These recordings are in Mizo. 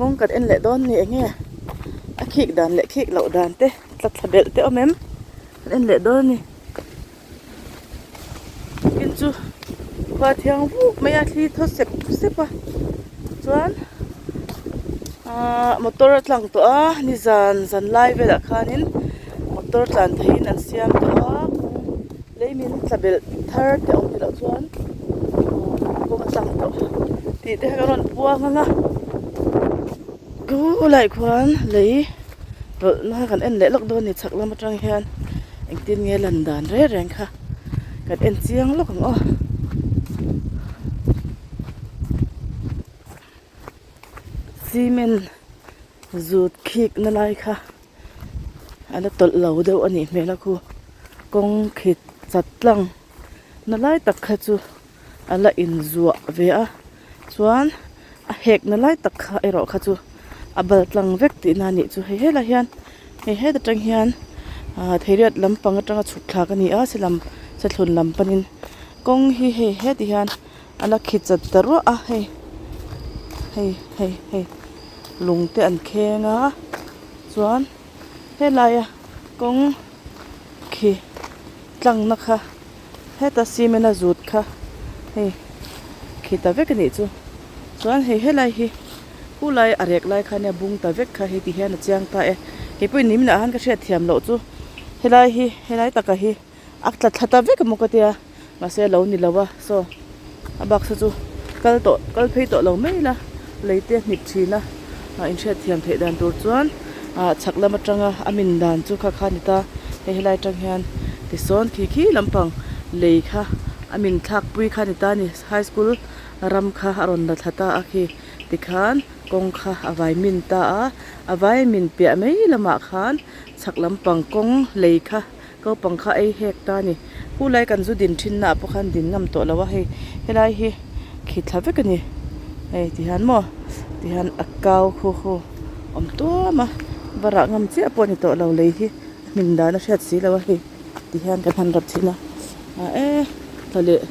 Kawng kan en leh dawn ni enge a khik dan leh khik loh dan te tla thla belh te awm em kan en leh dawn a ni. Tin chu khua thiang vuk mai a thli thaw sep sep a chuan ahh motor a tlang tawh a nizan zan lai velah khanin motor tlan theihin an siam tawh a lei min tla belh thar te a awm tih loh chuan kawng a tlang tawh tih te kha ka rawn puang ang a khulaiah khuan lei tawlh na kan en leh lawk dawn a ni chhak lam atang hian engtin nge lan dan reng reng kha kan en chiang lawk ang aw. Cement zut khik na lai kha a la tawlh lo deuh a nih hmel a khu kawng khit chat tlang na lai tak kha chu a la inzuah ve a chuan a hek na lai tak kha erawh kha chu a bal tlang vek tihna a nih chu hei helai hian hei het atang hian ah theiriat lampang atanga chhuk thlak a ni a selam sethlun lam panin kawng hi hei heti hian a la khi chat ta ruah a hei hei hei hei lung te an kheng a chuan helaia kawng khi tlangna kha heta cement a zut kha hei khi ta vek a nih chu chuan hei helai hi khulai a rek lai kha nia bung ta vek kha hei ti hian a chiang ta e keipawhin niminah khan ka hriat thiam loh chu helai hi helai taka hi a tla thla ta vek emaw ka tia mahse a lo ni lo a saw a bak saw chu kal tawh kal phei tawh lo mai ila lei te a hnip thin a ah inhriat thiam theih dan tur chuan ah chhak lam atanga a min dan chu kha kha a ni ta hei helai atang hian tisawn khi khi lampang lei kha a min thlak pui kha a ni ta a ni high school ram kha a rawn la thla ta a khi tikhan kawng kha a vai min ta a a vai min piah mai lamah khan chhak lampang kawng lei kha. Naupang kha ei hek ta a ni. Khulai kan zu din thin naah pawh khan din ngam tawh lo a hei helai hi khi thla vek a ni. Hei ti hian maw ti hian a kau khu khu awm tuam a va rah ngam chiah pawh a ni tawh lo lei hi a hmin dan a hriat si lo a hei ti hian kan han rap thin a ah e tla leh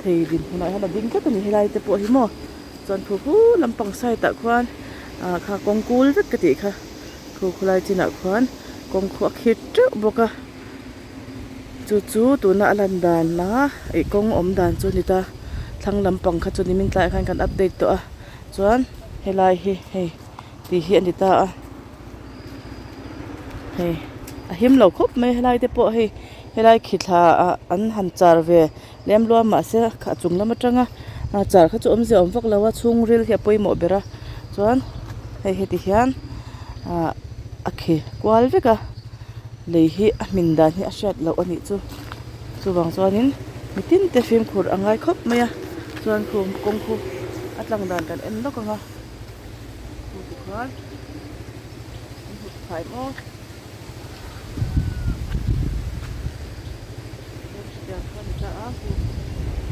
thei dinhmunah hian a ding tlat a ni helai te pawh hi maw chuan khu khu lampang side ah khuan ah kha kawng kul vek ka tih kha. Khu khulai chinah khuan kawng khu a khir teuh bawk a chu chu tuna a lan dan a ih kawng awm dan chu a ni ta thlang lampang kha chu nimin tlaiah khan kan update tawh a chuan helai hi hei tih hi a ni ta a hei a him lo khawp mai helai te pawh hei helai khi thla ah an han char ve lem luam mahse a chung lam atanga char kha chu awmzia awm vak lo a chhungril hi a pawimawh ber a chuan hei heti hian ah a khi kual vek a lei hi a hmin dan hi a hriat loh a nih chu chuvang chuanin mitin te fimkhur a ngai khawp mai a chuan khum kawng khu a tlang dan kan en lawk ang a chu tikhuan an hmu thlai maw. Tiang kha a ni ta a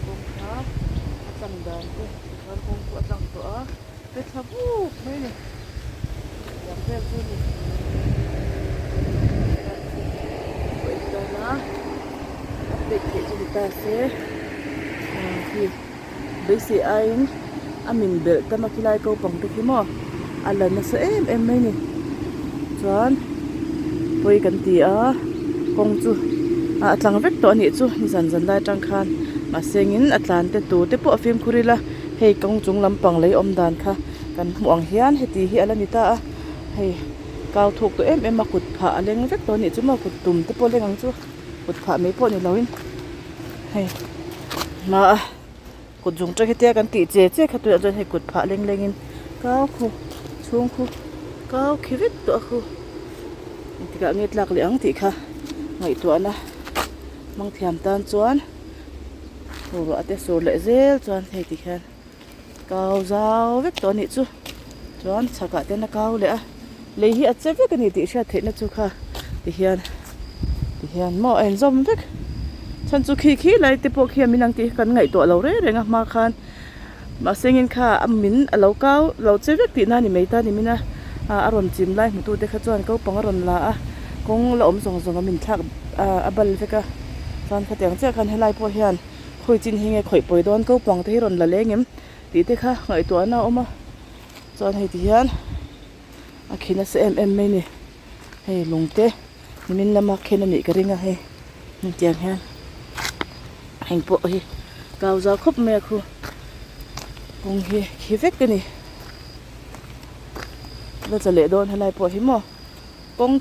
kawng kha a tlang dan te tikhan kawng pawh a tlang tawh a pe thla vuk mai a ni tiang vel chu a ni pawh tana update theih chu ni ta se khi beisei aiin a min belh tam a khilai ko pang te khi maw a la nasa em em mai a ni chuan pawi kan ti a kawng chu ah a tlang vek tawh a nih chu nizan zan lai atang khan mahse engin a tlan te tur te pawh a fimkhur ila hei kawng chung lampang lei awm dan kha kan hmuh ang hian heti hi a la ni ta a hei kau thuk tawh em em a kut phah a leng vek tawh a nih chu maw kut tum te pawh a leng ang chu kut phah mai pawh ni lo in hei hma a kut zung tang hetia kan tih che che kha tunah chuan hei kut phah leng leng in kau khu chhung khu kau khi vek tawh a khu engtikah nge tlak leh ang tih kha ngaihtuahna hmang thiam tan chuan ruah te sur leh zel chuan hei ti khian. Kau zau vek tawh a nih chu chuan chhakah ten a kau leh a lei hi a che vek a ni tih hriat theihna chu kha tihian tihian maw a inzawm vek chhan chu khi khi lai te pawh khi a min ang tih hi kan ngaihtuah lo reng reng a hma khan mahse engin kha a min a lo kau lo che vek tihna a ni mai ta ni min a a rawn chim lai hmutu te kha chuan naupang a rawn la a kawng la awm zawng zawng a min thlak a bal vek a chuan khatiang chiah khan helai pawh hian. Khawi chin hi nge khawih pawi dawn ko pang te hi rawn la leng em tih te kha ngaihtuahna a awm a. Chuan hei ti hian a khi nasa em em mai a ni. Hei lung te nimin lama khen a nih ka ring a hei hetiang hian heng pawh hi kau zau khawp mai a khu kawng hi khi vek a ni. La tla leh dawn helai pawh hi maw kawng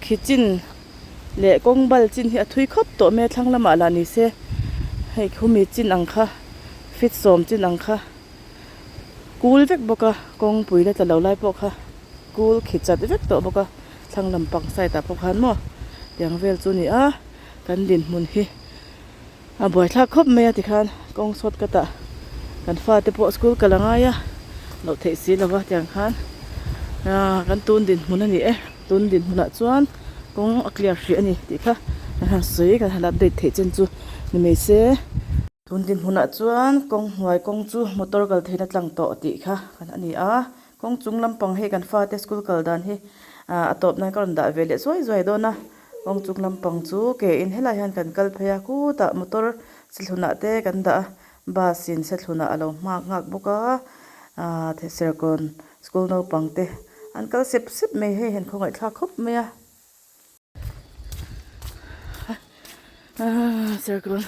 khi chin leh kawng bal chin hi a thui khawp tawh mai a thlang lamah lah ni se hei khumi chin ang kha feet sawm chin ang kha. Kul vek bawk a kawngpui la tla lo lai pawh kha kul khi chat vek tawh bawk a thlang lampang side ah pawh khan maw tiang vel chu a ni a kan dinhmun hi a buaithlak khawp mai a tikhan kawng sawt ka tah kan fate pawh school kal a ngai a loh theih si lo va tiang khan ah kan tun dinhmun a ni e tun dinhmunah chuan kawng a clear hrih a ni tih kha kan han sawi kan han update theih chin chu ni mai se. Tun dinhmunah chuan kawng hnuai kawng chu motor kal theihna tlang tawh tih kha a ni a, kawng chung lampang hei kan fate school kal dan hi a tawp nan ka rawn dah ve leh zuai zuai dawn a, kawng chung lampang chu ke in helai hian kan kal phei a khutah motor sethlunah te kan dah a, bus in sethlunah a lo hmak nghak bawk a, ah Serkawn school naupang te an kal sep sep mai hei han khawngaihthlak khawp mai a. Ah Serkawn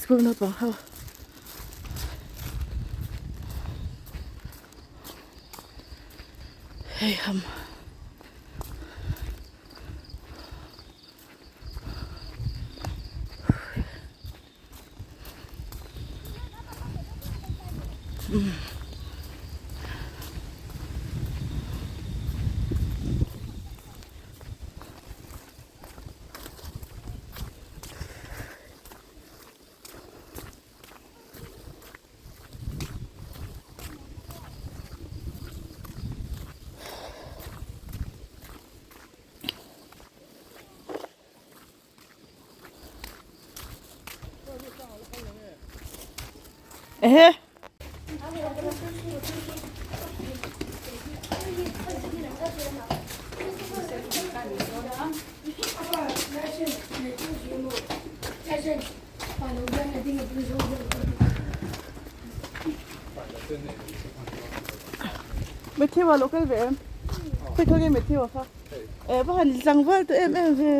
school naupang ho hei ham Ehe. Matthew a lo kal ve em? Khawi khaw nge Matthew a kha? Eh va han tlangval tawh em em ve.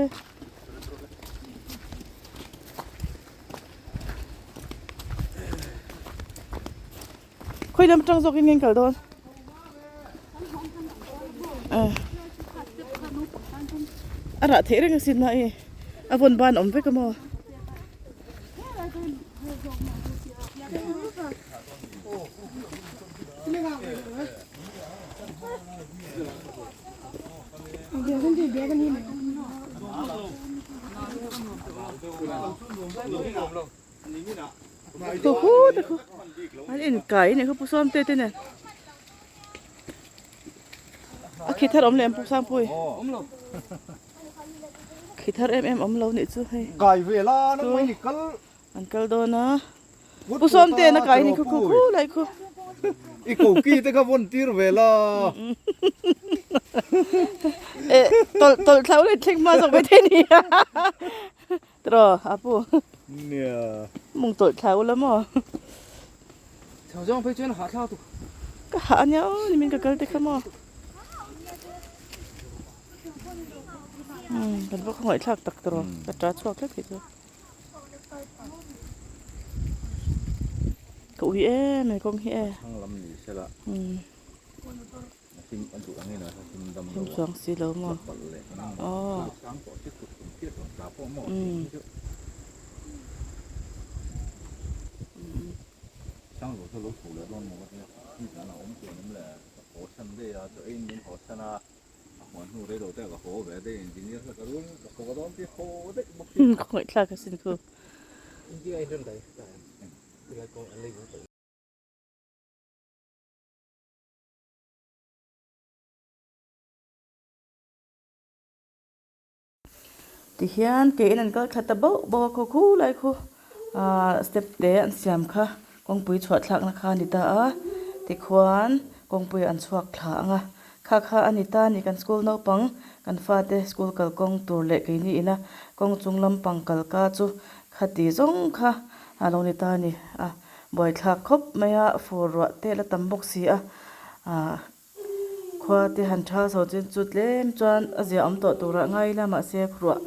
Khawi lam atang zawk in nge kal dawn? Eh. A rah theih reng asin na i. A vawn ban awm vek a maw? Khu khu te khu an inkai a nih kha pu Sawmte te nen a khi thar awm leh em pu Sangpui khi thar em em awm lo nih chu hei an kal dawn a. Pu Sawmte na kai ni khu khu khu lai khu. I koki te kha vawn tir ve la. E tol tol thlau le thleng hma zawk mai thei ni. Tro apu. Nia. Mung tol thlau la maw. Chho zawng phei chuan hah thlau tu. Ka hah ania aw ni min ka kal te kha maw. Kan va khawngaih thlak tak tro ka ta chhuak hlek thei chu. Ka ui em mai kawng hi e. Thlang lam ni se la. A him a duh angin a him dam lo. Him chuang si lo maw. Palh leh aw. Sang pawh chi kut tum chiah chuan tla pawh maw. Sang lo chu lo chho leh dawn maw ka tia. Ni zan a awm chuan em le. Ka haw san daih a chaw eiin min haw san a. A huan hnu rei lo te ka haw ve daih engineer kha ka rul ka haw dawn tih haw daih bawk si. Ka ngawih thlak asin khu. India in rem dai ta em tilai kawng an lei vung tawh. Tihian ke in an kal thla ta bauh bauh a khaw khu lai khu ahh step te an siam kha kawngpui chhuah thlakna kha a ni ta a tikhuan kawngpui an chhuak thla ang a kha kha a ni ta a ni kan school naupang kan fate school kalkawng tur leh keini ina kawng chung lampang kal ka chu khati zawng kha a lo ni ta a ni a buaithlak khawp mai a fur ruah te la tam bawk si a. Ahh khua te han tha chho chu chu tlem chuan a zia awm tawh turah ngai ila mahse ruah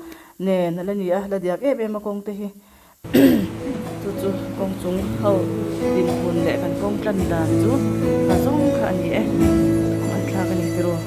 nen a la ni a la diak em em a kawng te hi chu chu kawng chung ho dinhmun leh kan kawng tlan dan chu a zawng kha a ni e an thlak a ni tiraw.